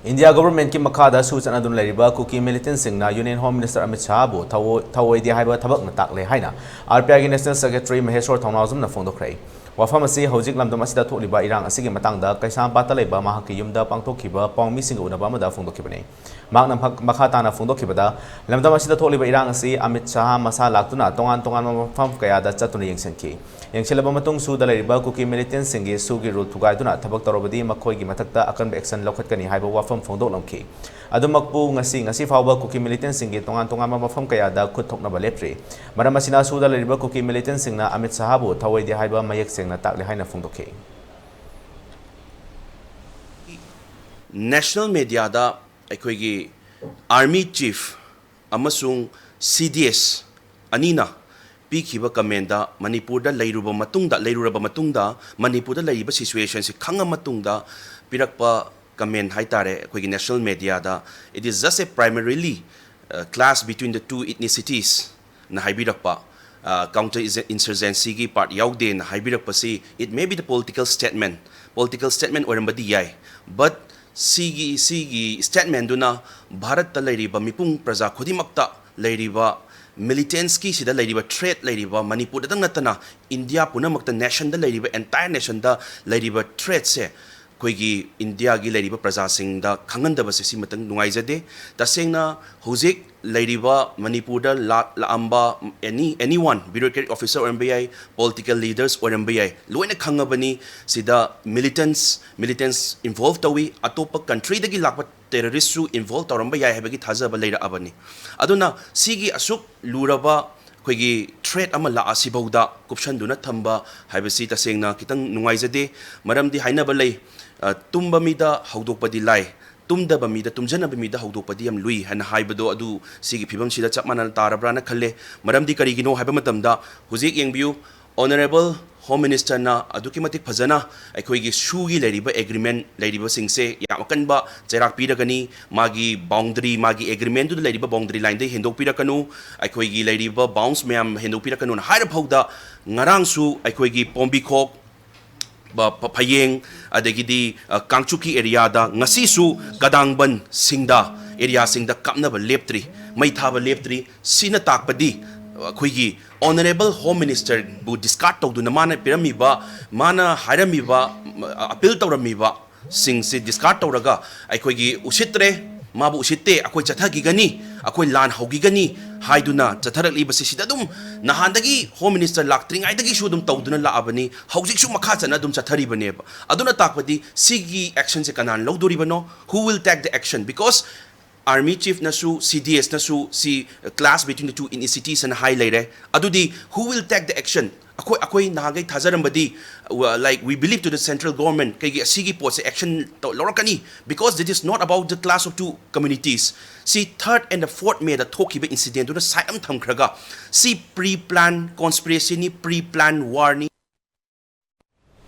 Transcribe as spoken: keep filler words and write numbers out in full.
India ꯒꯣꯚꯔꯟꯃꯦꯟꯠꯀꯤ ꯃꯈꯥꯗ ꯁꯨ ꯆꯠꯅꯗꯨꯅ ꯂꯩꯔꯤꯕ ꯀꯨꯀꯤ ꯃꯤꯂꯤꯇꯦꯟꯠꯁꯤꯡꯅ ꯌꯨꯅꯤꯌꯟ ꯍꯣꯝ ꯃꯤꯅꯤꯁꯇꯔ ꯑꯃꯤꯠ ꯁꯥꯍꯕꯨ ꯊꯧꯑꯣꯏ-, ꯊꯧꯑꯣꯏꯗꯦ ꯍꯥꯏꯕ ꯊꯕꯛꯅ ꯇꯥꯛꯂꯦ ꯍꯥꯏꯅ ꯑꯥꯔ ꯄꯤ ꯑꯥꯏꯒꯤ ꯅꯦꯁꯅꯦꯜ ꯁꯦꯀ꯭ꯔꯦꯇꯔꯤ ꯃꯍꯦꯁꯣꯔ ꯊꯧꯅꯥꯎꯖꯝꯅ ꯐꯣꯡꯗꯣꯛꯈ꯭ꯔꯦ꯫ ꯋꯥꯐꯝ ꯑꯁꯤ ꯍꯧꯖꯤꯛ ꯂꯝꯗꯝ ꯑꯁꯤꯗ ꯊꯣꯛꯂꯤꯕ ꯏꯔꯥꯡ ꯑꯁꯤꯒꯤ ꯃꯇꯥꯡꯗ ꯀꯩꯁꯥꯝꯄꯥꯠꯇ ꯂꯩꯕ ꯃꯍꯥꯛꯀꯤ ꯌꯨꯝꯗ ꯄꯥꯡꯊꯣꯛꯈꯤꯕ ꯄꯥꯎꯃꯤꯁꯤꯡꯒ ꯎꯅꯕ ꯑꯃꯗ ꯐꯣꯡꯗꯣꯛꯈꯤꯕꯅꯤ꯫ ꯃꯍꯥꯛꯅ ꯃꯈ-, ꯃꯈꯥ ꯇꯥꯅ ꯐꯣꯡꯗꯣꯛꯈꯤꯕꯗ, ꯂꯝꯗꯝ ꯑꯁꯤꯗ ꯊꯣꯛꯂꯤꯕ ꯏꯔꯥꯡ ꯑꯁꯤ ꯑꯃꯤꯠ ꯁꯥꯍ ꯃꯁꯥ ꯂꯥꯛꯇꯨꯅ ꯇꯣꯉꯥꯟ ꯇꯣꯉꯥꯟꯕ ꯃꯐꯝ ꯀꯌꯥꯗ ꯆꯠꯇꯨꯅ ꯌꯦꯡꯁꯤꯟꯈꯤ꯫ ꯌꯦꯡꯁꯤꯜꯂꯕ ꯃꯇꯨꯡ ꯁꯨꯗ ꯂꯩꯔꯤꯕ ꯀꯨꯀꯤ ꯃꯤꯂꯤꯇꯦꯟꯠꯁꯤꯡꯒꯤ ꯁꯨꯒꯤ ꯔꯨꯜ ꯊꯨꯒꯥꯏꯗꯨꯅ ꯊꯕꯛ ꯇꯧꯔꯕꯗꯤ ꯃꯈꯣꯏꯒꯤ ꯃꯊꯛꯇ ꯑꯀꯟꯕ ꯑꯦꯛꯁꯟ ꯂꯧꯈꯠꯀꯅꯤ ꯍꯥꯏꯕ ꯋꯥꯐꯝ ꯐꯣꯡꯗꯣꯛꯂꯝꯈꯤ꯫ ꯑꯗꯨꯃꯛꯄꯨ ꯉꯁꯤ, ꯉꯁꯤ ꯐꯥꯎꯕ ꯀꯨꯀꯤ ꯃꯤꯂꯤꯇꯦꯟꯠꯁꯤꯡꯒꯤ ꯇꯣꯉꯥꯟ ꯇꯣꯉꯥꯟꯕ ꯃꯐꯝ ꯀꯌꯥꯗ ꯈꯨꯠ ꯊꯣꯛꯅꯕ ꯂꯦꯞꯇ꯭ꯔꯤ꯫ ꯃꯔꯝ ꯑꯁꯤꯅ ꯁꯨꯗ ꯂꯩꯔꯤꯕ ꯀꯨꯀꯤ ꯃꯤꯂꯤꯇꯦꯟꯠꯁꯤꯡꯅ ꯑꯃꯤꯠ ꯁꯥꯍꯕꯨ ꯊꯧꯑꯣꯏꯗꯦ ꯍꯥꯏꯕ ꯃꯌꯦꯛ ꯁꯦꯡꯅ ꯇꯥꯛꯂꯦ ꯍꯥꯏꯅ ꯐꯣꯡꯗꯣꯛꯈꯤ꯫ ꯅꯦꯁꯅꯦꯜ ꯃꯦꯗꯤꯌꯥꯗ ꯑꯩꯈꯣꯏꯒꯤ ꯑꯥꯔꯃꯤ ꯆꯤꯐ ꯑꯃꯁꯨꯡ ꯁꯤ ꯗꯤ ꯑꯦꯁ ꯑꯅꯤꯅ ꯄꯤꯈꯤꯕ ꯀꯃꯦꯟꯗ ꯃꯅꯤꯄꯨꯔꯗ ꯂꯩꯔꯨꯕ ꯃꯇꯨꯡꯗ, ꯂꯩꯔꯨꯔꯕ ꯃꯇꯨꯡꯗ ꯃꯅꯤꯄꯨꯔꯗ ꯂꯩꯔꯤꯕ ꯁꯤꯆꯨꯋꯦꯁꯟꯁꯤ ꯈꯪꯉ ꯃꯇꯨꯡꯗ ꯄꯤꯔꯛꯄ ꯀꯃꯦꯟ ꯍꯥꯏꯇꯥꯔꯦ꯫ ꯑꯩꯈꯣꯏꯒꯤ ꯅꯦꯁꯅꯦꯜ ꯃꯦꯗꯤꯌꯥꯗ, "It is just a primarily, uh, clash between the two ethnicities" ꯅ ꯍꯥꯏꯕꯤꯔꯛꯄ, ꯀꯥꯎꯟꯇꯔ ꯏꯟꯁꯔꯖꯦꯟꯁꯤꯒꯤ ꯄꯥꯔꯠ ꯌꯥꯎꯗꯦꯅ ꯍꯥꯏꯕꯤꯔꯛꯄꯁꯤ, it may be the political statement, political statement ꯑꯣꯏꯔꯝꯕꯗꯤ ꯌꯥꯏ, but ꯁꯤꯒꯤ, ꯁꯤꯒꯤ ꯁ꯭ꯇꯦꯠꯃꯦꯟꯗꯨꯅ ꯚꯥꯔꯠꯇ ꯂꯩꯔꯤꯕ ꯃꯤꯄꯨꯝ ꯄ꯭ꯔꯖꯥ ꯈꯨꯗꯤꯡꯃꯛꯇ ꯂꯩꯔꯤꯕ ꯃꯤꯂꯤꯇꯦꯟꯁꯀꯤ ꯁꯤꯗ ꯂꯩꯔꯤꯕ ꯊ꯭ꯔꯦꯠ ꯂꯩꯔꯤꯕ ꯃꯅꯤꯄꯨꯔꯗꯇꯪ ꯅꯠꯇꯅ ꯏꯟꯗꯤꯌꯥ ꯄꯨꯝꯅꯃꯛꯇ, ꯅꯦꯁꯟꯗ ꯂꯩꯔꯤꯕ, ꯑꯦꯟꯇꯥꯌꯔ ꯅꯦꯁꯟꯗ ꯂꯩꯔꯤꯕ ꯊ꯭ꯔꯦꯠꯁꯦ ꯑꯩꯈꯣꯏꯒꯤ ꯏꯟꯗꯤꯌꯥꯒꯤ ꯂꯩꯔꯤꯕ ꯄ꯭ꯔꯖꯥꯁꯤꯡꯗ ꯈꯪꯍꯟꯗꯕꯁꯦ ꯁꯤꯃꯇꯪ ꯅꯨꯡꯉꯥꯏꯖꯗꯦ꯫ ꯇꯁꯦꯡꯅ ꯍꯧꯖꯤꯛ ꯂꯩꯔꯤꯕ ꯃꯅꯤꯄꯨꯔꯗ ꯂꯥꯛ-, ꯂꯥꯛꯑꯝꯕ any, anyone, bureaucratic officer ꯑꯣꯏꯔꯝꯕ ꯌꯥꯏ, political leaders ꯑꯣꯏꯔꯝꯕ ꯌꯥꯏ, ꯂꯣꯏꯅ ꯈꯪꯉꯕꯅꯤ꯫ ꯁꯤꯗ ꯃꯤꯂꯤꯇꯦꯟꯁ, ꯃꯤꯂꯤꯇꯦꯟꯁ ꯏꯟꯚꯣꯜꯚ ꯇꯧꯏ, ꯑꯇꯣꯞꯄ ꯀꯟꯇ꯭ꯔꯤꯗꯒꯤ ꯂꯥꯛꯄ ꯇꯦꯔꯣꯔꯤꯁꯁꯨ ꯏꯟꯚꯣꯜꯚ ꯇꯧꯔꯝꯕ ꯌꯥꯏ ꯍꯥꯏꯕꯒꯤ ꯊꯥꯖꯕ ꯂꯩꯔꯛꯑꯕꯅꯤ꯫ ꯑꯗꯨꯅ ꯁꯤꯒꯤ ꯑꯁꯨꯛ ꯂꯨꯔꯕ ꯑꯩꯈꯣꯏꯒꯤ ꯊ꯭ꯔꯦꯠ ꯑꯃ ꯂꯥꯛꯑꯁꯤꯐꯥꯎꯗ ꯀꯨꯞꯁꯟꯗꯨꯅ ꯊꯝꯕ ꯍꯥꯏꯕꯁꯤ ꯇꯁꯦꯡꯅ ꯈꯤꯇꯪ ꯅꯨꯡꯉꯥꯏꯖꯗꯦ꯫ ꯃꯔꯝꯗꯤ ꯍꯥꯏꯅꯕ ꯂꯩ, ꯑ, "ꯇꯨꯝꯕ ꯃꯤꯗ ꯍꯧꯗꯣꯛꯄꯗꯤ ꯂꯥꯏ, ꯇꯨꯝꯗꯕ ꯃꯤꯗ, ꯇꯨꯝꯖꯅꯕ ꯃꯤꯗ ꯍꯧꯗꯣꯛꯄꯗꯤ ꯌꯥꯝ ꯂꯨꯏ" ꯍꯥꯏꯅ ꯍꯥꯏꯕꯗꯣ ꯑꯗꯨ ꯁꯤꯒꯤ ꯐꯤꯕꯝꯁꯤꯗ ꯆꯞ ꯃꯥꯟꯅꯅ ꯇꯥꯔꯕ꯭ꯔꯥꯅ ꯈꯜꯂꯦ꯫ ꯃꯔꯝꯗꯤ ꯀꯔꯤꯒꯤꯅꯣ ꯍꯥꯏꯕ ꯃꯇꯝꯗ ꯍꯧꯖꯤꯛ ꯌꯦꯡꯕꯤꯌꯨ, ꯑꯣꯅꯔꯦꯕꯜ ꯍꯣꯝ ꯃꯤꯅꯤꯁꯇꯔꯅ ꯑꯗꯨꯛꯀꯤ ꯃꯇꯤꯛ ꯐꯖꯅ ꯑꯩꯈꯣꯏꯒꯤ ꯁꯨꯒꯤ ꯂꯩꯔꯤꯕ ꯑꯦꯒ꯭ꯔꯤꯃꯦꯟ ꯂꯩꯔꯤꯕꯁꯤꯡꯁꯦ ꯌꯥꯝ ꯑꯀꯟꯕ ꯆꯩꯔꯥꯛ ꯄꯤꯔꯒꯅꯤ, ꯃꯥꯒꯤ ꯕꯥꯎꯟꯗꯔꯤ, ꯃꯥꯒꯤ ꯑꯦꯒ꯭ꯔꯤꯃꯦꯟꯗꯨꯗ ꯂꯩꯔꯤꯕ ꯕꯥꯎꯟꯗꯔꯤ ꯂꯥꯏꯟꯗꯒꯤ ꯍꯦꯟꯗꯣꯛꯄꯤꯔꯛꯀꯅꯨ, ꯑꯩꯈꯣꯏꯒꯤ ꯂꯩꯔꯤꯕ ꯕꯥꯎꯟꯁ ꯃꯌꯥꯝ ꯍꯦꯟꯗꯣꯛꯄꯤꯔꯛꯀꯅꯨꯅ ꯍꯥꯏꯔ ꯐꯥꯎꯗ, ꯉꯔꯥꯡꯁꯨ ꯑꯩꯈꯣꯏꯒꯤ ꯄꯣꯝꯕꯤꯈꯣꯛ, ꯕ-, ꯐ-, ꯐꯌꯦꯡ, ꯑꯗꯒꯤꯗꯤ, ꯑ, ꯀꯥꯡꯆꯨꯞꯀꯤ ꯑꯦꯔꯤꯌꯥꯗ ꯉꯁꯤꯁꯨ ꯀꯗꯥꯡꯕꯟꯁꯤꯡꯗ, ꯑꯦꯔꯤꯌꯥꯁꯤꯡꯗ ꯀꯥꯞꯅꯕ ꯂꯦꯞꯇ꯭ꯔꯤ, ꯃꯩ ꯊꯥꯕ ꯂꯦꯞꯇ꯭ꯔꯤ꯫ ꯁꯤꯅ ꯇꯥꯛꯄꯗꯤ, ꯑ, ꯑꯩꯈꯣꯏꯒꯤ Honourable Home Minister ꯕꯨ discard ꯇꯧꯗꯨꯅ ꯃꯥꯅ ꯄꯤꯔꯝꯃꯤꯕ, ꯃꯥꯅ ꯍꯥꯏꯔꯝꯃꯤꯕ, ꯑ, appeal ꯇꯧꯔꯝꯃꯤꯕ ꯁꯤꯡꯁꯤ discard ꯇꯧꯔꯒ ꯑꯩꯈꯣꯏꯒꯤ ꯎꯁꯤꯠꯇ꯭ꯔꯦ, ꯃꯥꯕꯨ ꯎꯁꯤꯠꯇꯦ, ꯑꯩꯈꯣꯏ ꯆꯠꯊꯈꯤꯒꯅꯤ, ꯑꯩꯈꯣꯏ ꯂꯥꯟ ꯍꯧꯈꯤꯒꯅꯤ ꯍꯥꯏꯗꯨꯅ ꯆꯠꯊꯔꯛꯂꯤꯕꯁꯤ ꯁꯤꯗ ꯑꯗꯨꯝ ꯅꯍꯥꯟꯗꯒꯤ Home Minister ꯂꯥꯛꯇ꯭ꯔꯤꯉꯩꯗꯒꯤꯁꯨ ꯑꯗꯨꯝ ꯇꯧꯗꯨꯅ ꯂꯥꯛꯑꯕꯅꯤ, ꯍꯧꯖꯤꯛꯁꯨ ꯃꯈꯥ ꯆꯠꯅ ꯑꯗꯨꯝ ꯆꯠꯊꯔꯤꯕꯅꯦꯕ꯫ ꯑꯗꯨꯅ ꯇꯥꯛꯄꯗꯤ ꯁꯤꯒꯤ action ꯁꯦ ꯀꯅꯥꯅ ꯂꯧꯗꯣꯔꯤꯕꯅꯣ? Who will take the action? Because Army Chief ꯅꯁꯨ, C D S ꯅꯁꯨ ꯁꯤ clash between the two ethnicities ꯑꯅ ꯍꯥꯏ ꯂꯩꯔꯦ꯫ ꯑꯗꯨꯗꯤ who will take the action? ꯑꯩꯈꯣꯏ, ꯑꯩꯈꯣꯏ ꯅꯍꯥꯟꯈꯩ ꯊꯥꯖꯔꯝꯕꯗꯤ, uh, like, we believe to the central government, ꯀꯩꯒꯤ ꯑꯁꯤꯒꯤ ꯄꯣꯠꯁꯦ action ꯇꯧ-, ꯂꯧꯔꯛꯀꯅꯤ? Because it is not about the clash of two communities. ꯁꯤ third and the fourth May ꯗ ꯊꯣꯛꯈꯤꯕ incident ꯗꯨꯅ side ꯑꯃ ꯊꯝꯈ꯭ꯔꯒ, ꯁꯤ pre plan conspiracy ꯅꯤ, pre plan war ꯅꯤ꯫